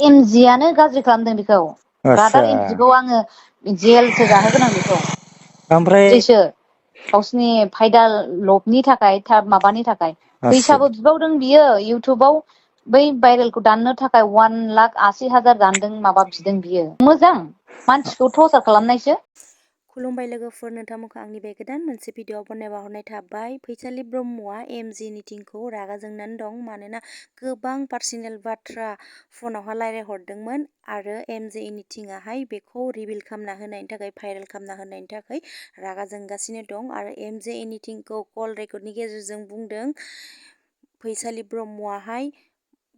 एमजिआनो गाज्रि खालामदों बेखौ। आदसा ब्रादार एमजिखौ आङो जेलसो जाहोगोन आं बेखौ। ओमफ्राय बिदिसो गावसिनि फायदा लबनि थाखाय माबानि थाखाय आदसा फैसाबो बिबावदों बियो इउटुबाव बै भाइरेलखौ दाननो थाखाय 1,80,000 दानदों माबा बिदों बियो मोजां मानसिखौ टर्चार खालामनायसो। खुलुमबाय लोगोफोर, नोंथांमोनखौ आंनि बे गोदान मोनसे भिडिअआव बरायना हरनाय थाबाय। फैसालि ब्रह्मआ एमजिनि टिमखौ रागा जोंनानै दं मानोना गोबां पार्सनेल बाथ्रा फनावहाय रायज्लायहरदोंमोन आरो एमजे एनिथिंआहाय बेखौ रिभिल खालामना होनायनि थाखाय भाइरेल खालामना होनायनि थाखाय रागा जोंगासिनो दं आरो एमजे एनिथिंखौ कल रेकर्डनि गेजेरजों बुंदों फैसालि ब्रह्मआहाय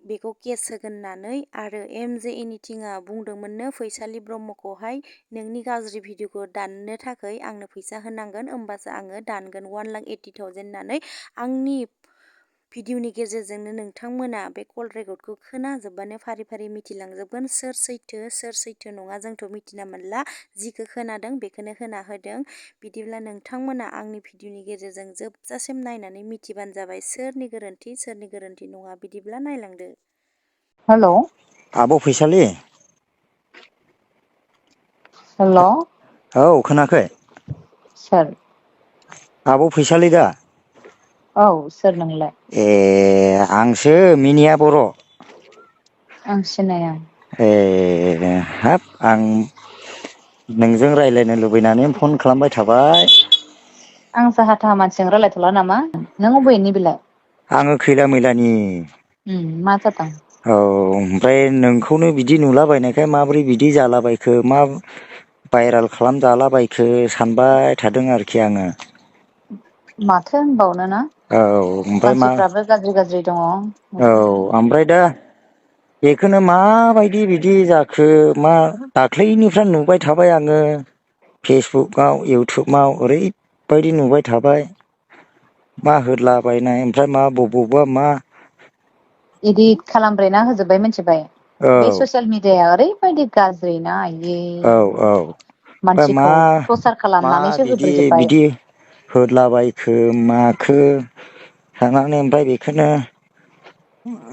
बेखौ केस होगोन होननानै आरो एमजे एनिथिंआ बुंदोंमोननो फैसालि ब्रह्मखौहाय नोंनि गाज्रि भिडिअखौ दाननो थाखाय आंनो फैसा होनांगोन होमबासो आङो दानगोन 1,80,000 होननानै। आंनि भिडिअनि गेजेरजोंनो नोंथांमोना बे कल रेकर्डखौ खोनाजोबबानो फारि फारि मिथिलांजोबगोन सोर सैथो नङा जोंथ' मिथिना मोनला, जिखौ खोनादों बेखौनो होना होदों। बिदिब्ला नोंथांमोना आंनि भिडिअनि गेजेरजों जोबजासिम नायनानै मिथिबानो जाबाय सोरनि गोरोन्थि नङा। बिदिब्ला नायलांदो। हेल' आब' फैसालि हेल' औ खोनाखै? सोर? आब' फैसालि दा? औ सोर नोंलाय? ए आंसो मिनिया बर'। आं सिनाया। ए हाब आं नोंजों रायज्लायनो लुबैनानै फन खालामबाय थाबाय। आं जाहा थाहा मानसिजों रायज्लायथ'ला नामा, नों अबेनि बेलाय? आङो खैला मैलानि। मा जादों? औ ओमफ्राय नोंखौनो बिदि नुलाबायनायखाय माबोरै बिदि जालाबायखो मा भाइरेल खालामजालाबायखो सानबाय थादों आरोखि आङो। माथो होनबावनो ना औ ओमफ्राय मा मानसिफ्राबो गाज्रि गाज्रि दङ। औ ओमफ्राय दा बेखौनो माबायदि बिदि जाखो मा दाख्लैनिफ्राय नुबाय थाबाय आङो फेसबुकआव इउटुबाव ओरैबायदि नुबाय थाबाय। मा होदलाबायनाय ओमफ्राय मा बबावबा मा इदिट खालामब्रेना होजोब्बाय मिथिबाय। औ बे ससियेल मिडियाया ओरैबायदि गाज्रि ना आयै औ औ ओमफ्राय मानसिखौ टरचार मा खालामनानैसो बिदि होब्रेजोब्बाय। बिदि होदलाबायखो माखो थांनानै ओमफ्राय बेखौनो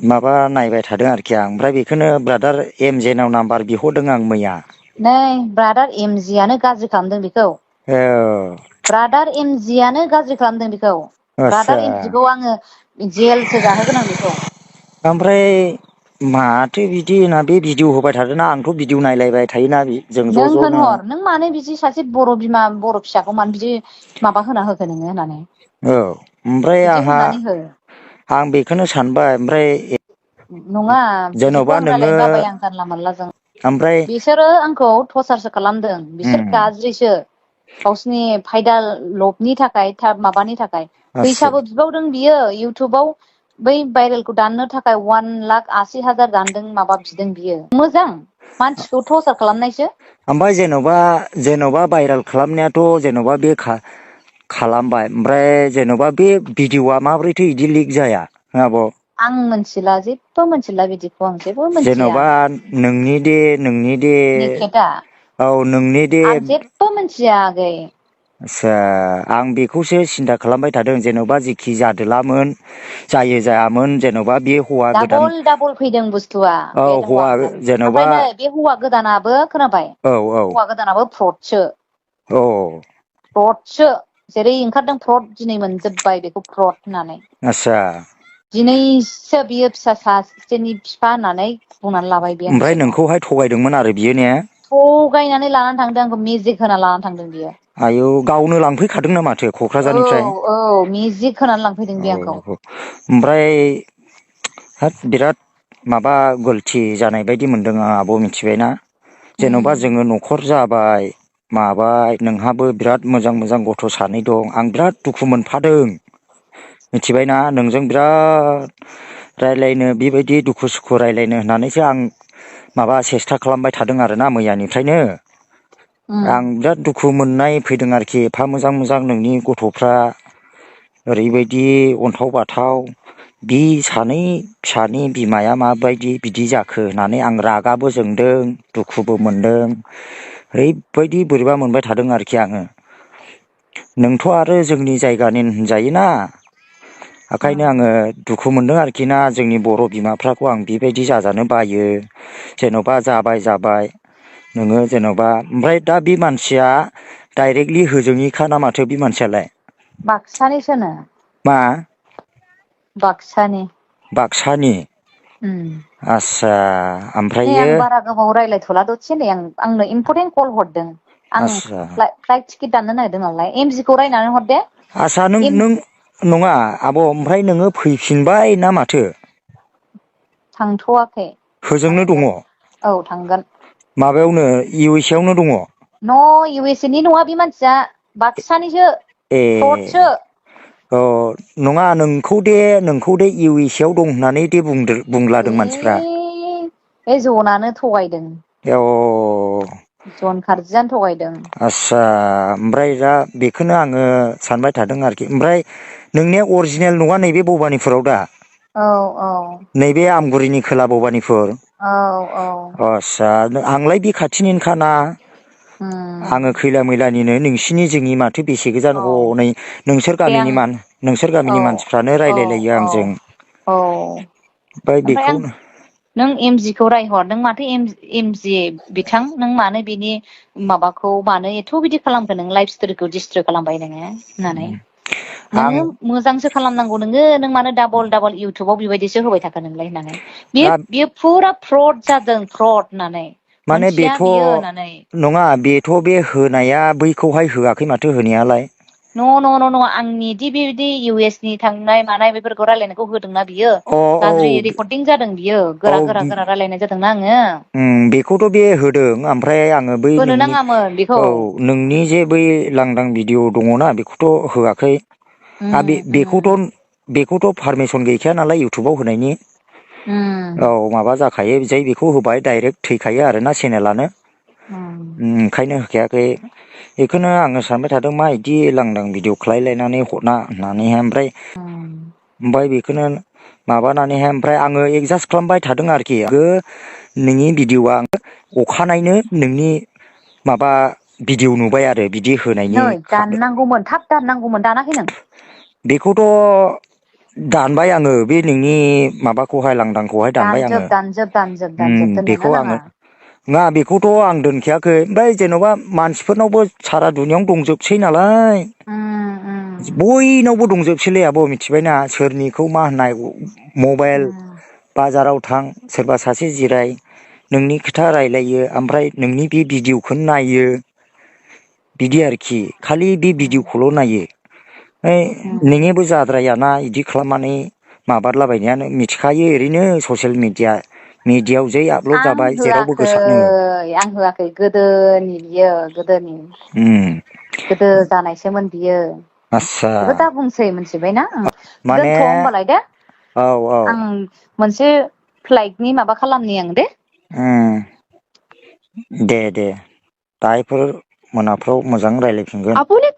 माबा नायबाय थादों आरोखि आं ओमफ्राय बेखौनो ब्रादार एम जे नाव नाम्बार बिहरदों आं मैया। नै ब्रादार एमजिआनो गाज्रि खालामदों बेखौ। औ ब्रादार एमजिआनो गाज्रि खालामदों बेखौ। आदसा ब्रादार एमजिखौ आङो जेलसो जाहोगोन आं बेखौ। ओमफ्राय माथो बिदि होनना बे भिडिअ होबाय थादोंना आंथ' भिडिअ नायलायबाय थायोना जों ज' नों ज'नो होनहर नों मानो बिदि सासे बर' बिमा बर' फिसाखौ मानो बिदि माबा होना होखो नोङो होननानै। औ ओमफ्राय बिदि आंहा होनानै हो आं बेखौनो सानबाय ओमफ्राय नङा जेन'बा बिदिखौ आं नोङो रायलायनो बाबाय आं जानला मोनलाजों। ओमफ्राय बिसोरो आंखौ टरचारसो खालामदों बिसोर गाज्रिसो। गावसिनि फायदा लबनि थाखाय माबानि थाखाय आसि फैसाबो बिबावदों बियो इउटुबाव बै भाइरेलखौ दाननो थाखाय 1,80,000 दानदों माबा बिदों बियो मोजां मानसिखौ टरचार खालामनायसो। ओमफ्राय जेन'बा भाइरेल खालामनायाथ' जेन'बा बे खालामबाय ओमफ्राय जेन'बा बे भिडिअ'आ माबोरैथो बिदि लिक जाया हो आब'? आं मिथिला जेबो मिथिला बिदिखौ आं जेबो मिथिया जेन'बा नोंनि दे निखेटा औ नोंनि दे आं जेबो मिथिया आगै। आस्सा आं बेखौसो सिन्था खालामबाय थादों जेन'बा जेखि जादोलामोन जायो जायामोन जेन'बा बे हौवा गोदान डाबल डाबल फैदों बुस्थुआ औ बे हौवा जेन'बा ओमफ्राय नै बे हौवा गोदानाबो खोनाबाय औ औ हौवा गोदानाबो फ्रदसो। औ फ्रदसो जेरै ओंखारदों फ्रद दिनै मोनजोब्बाय बेखौ फ्रद होननानै। आस्सा दिनैसो बियो फिसा सासेनि बिफा होननानै बुंनानै लाबाय बे आंनि ओमफ्राय सिगाङाव। नोंखौहाय थगायदोंमोन आरो बियो ने? थगायनानै लानानै थांदों आंखौ मेजिक होना लानानै थांदों बियो। आयौ गावनो लांफैखादोंनो माथो औ क'क्राझारनिफ्राय। औ मेजिक होनानै लांफैदों बे आंखौ। औ ओमफ्राय हाब बिराद माबा गलथि जानाय बायदि मोनदों आं आब' मिथिबायना। जेन'बा जोङो न'खर जाबाय माबाय नोंहाबो बिराद मोजां मोजां गथ' सानै दं आं बिराद दुखु मोनफादों। मिथिबायना नोंजों बिराद रायज्लायनो बेबायदि दुखु सुखु रायज्लायनो होननानैसो आं माबा सेस्था खालामबाय थादों आरोना मैयानिफ्रायनो आं बिराद दुखु मोननाय फैदों आरोखि एफा मोजां मोजां नोंनि गथ'फ्रा ओरैबायदि अन्थाव बाथाव बि सानै फिसानि बिमाया माबायदि बिदि जाखो होननानै आं रागाबो जोंदों दुखुबो मोनदों ओरैबायदि बोरैबा मोनबाय थादों आरोखि आङो। नोंथ' आरो जोंनि जायगानि होनजायोना ओंखायनो आङो दुखु मोनदों आरोखि ना जोंनि बर' बिमाफ्राखौ आं बेबायदि जाजानो बायो जेन'बा जाबाय नोङो जेन'बा ओमफ्राय दा बे मानसिया डाइरेक्टलि होजोंनिखा ना माथो बे मानसियालाय बाक्सानिसोनो मा बाक्सानि बाक्सानि आस्सा नै ओमफ्रायो आं बारा गोबाव रायज्लायथ'ला दसे नै आंनो इम्परटेन्ट कल हरदों आं आस्सा फ्लाइट टिकेट दाननो नागिरदों नालाय एमजिखौ रायनानै हर दे आस्सा नों नङा आब' ओमफ्राय नोङो फैफिनबाय ना माथो थांथ'वाखै होजोंनो दङ थांगोन औ थांगोन माबायावनो इउ एस ए आवनो दङ न' इउ एस ए नि नङा बे मानसिया बाक्सानिसो ए फ्रदसो अ नङा नोंखौ दे इउ एस ए आव दं होननानै दे बुंलादों मानसिफ्रा बे जनानो थगायदों औ जन खारजियानो थगायदों आस्सा ओमफ्राय दा बेखौनो आङो सानबाय थादों आरोखि ओमफ्राय नोंनिया अरिजिनेल नङा नैबे भबानिपुराव दा औ औ नैबे आमगुरिनि खोला भबानिपुर औ औ आस्सा आंलाय बे खाथिनिनोखाना आङो खैला मैलानिनो नोंसिनि जोंनि माथो बेसे गोजान औ हनै दे आं नोंसोर औ गामिनि मानसिफ्रानो औ रायलायलायो औ आंजों औ ओमफ्राय आं बेखौनो नों एमजि खौ रायहर नों माथो एमजि बिथां नों मानो बिनि माबाखौ मानो एथ' बिदि खालामखो नों लाइफ स्ट'रिखौ डिसट्रय खालामबाय नोङो होननानै आं नोङो मोजांसो खालामनांगौ नों मानो डाबल इउटुबाव बेबायदिसो होबाय थाखो नोंलाय होननानै दा बियो फुरा फ्रड जादों फ्रड होननानै माने मोनथिया बेथ' बियो होननानै नङा बेथ' बे होनाया बैखौहाय होआखै माथो होनायालाय न' आंनि दि बेबायदि इउ एस नि थांनाय मानाय बेफोरखौ रायलायनायखौ होदोंना बियो अ औ गाज्रि रेकर्डिं जादों बियो औ गोरा रायलायनाय जादोंना आङो बेखौथ' बे होदों ओमफ्राय आङो बै होनो नोंनि नाङामोन बेखौ औ नोंनि जे बै लांदां भिडिअ' दङना बेखौथ' होआखै आरो उम उम बेखौथ' पारमिसन गैखाया नालाय इउटुबाव होनायनि उम औ माबा जाखायो जै बेखौ होबाय डाइरेक्ट थैखायो आरोना चेनेलानो उम ओंखायनो होखायाखै बेखौनो आङो सानबाय थादों मा बिदि लांदां भिडिअ खालायलायनानै हरना होननानैहाय ओमफ्राय बेखौनो माबानानैहाय ओमफ्राय आङो एडजास्ट खालामबाय थादों आरोखि नोंनि भिडिअ'आ अखानायनो नोंनि माबा भिडिअ नुबाय आरो बिदि होनायनि नै दाननांगौमोन थाब दाननांगौमोन दानाखै नों बेखौथ' दानबाय आङो बे नोंनि माबाखौहाय लांदांखौहाय दानबाय आङो दानजोब दोननोनो बेखौ नाङा आङो नङा बेखौथ' आं दोनखायाखै ओमफ्राय जेन'बा मानसिफोरनावबो सारा दुनियावनो दंजोबसै नालाय बयनावबो दंजोबसैलै आब' मिथिबायना सोरनिखौ मा होननाय मबाइल बाजाराव थां सोरबा सासे जिराय नोंनि खोथा रायलायो ओमफ्राय नोंनि बे भिडिअ'खौनो नायो बिदि आरोखि खालि बे भिडिअ'खौल' नायो नोंनिबो जाद्रायाना बिदि खालामनानै माबारलाबायनायानो मिथिखायो ओरैनो ससियेल मिडियाआव जै आपल'ड आं जाबाय जेरावबो होआखै गोसारनो आं होआखै गोदोनि बियो गोदोनि गोदो जानायसोमोन बियो आस्सा बेखौ दा बुंसै मिथिबायना माने दोनथ' होमबालाय दे औ औ आं मोनसे फ्लाइटनि माबा खालामनि आं दे दे दाहायफोर मोनाफ्राव मोजां रायज्लायफिनगोन आब'नि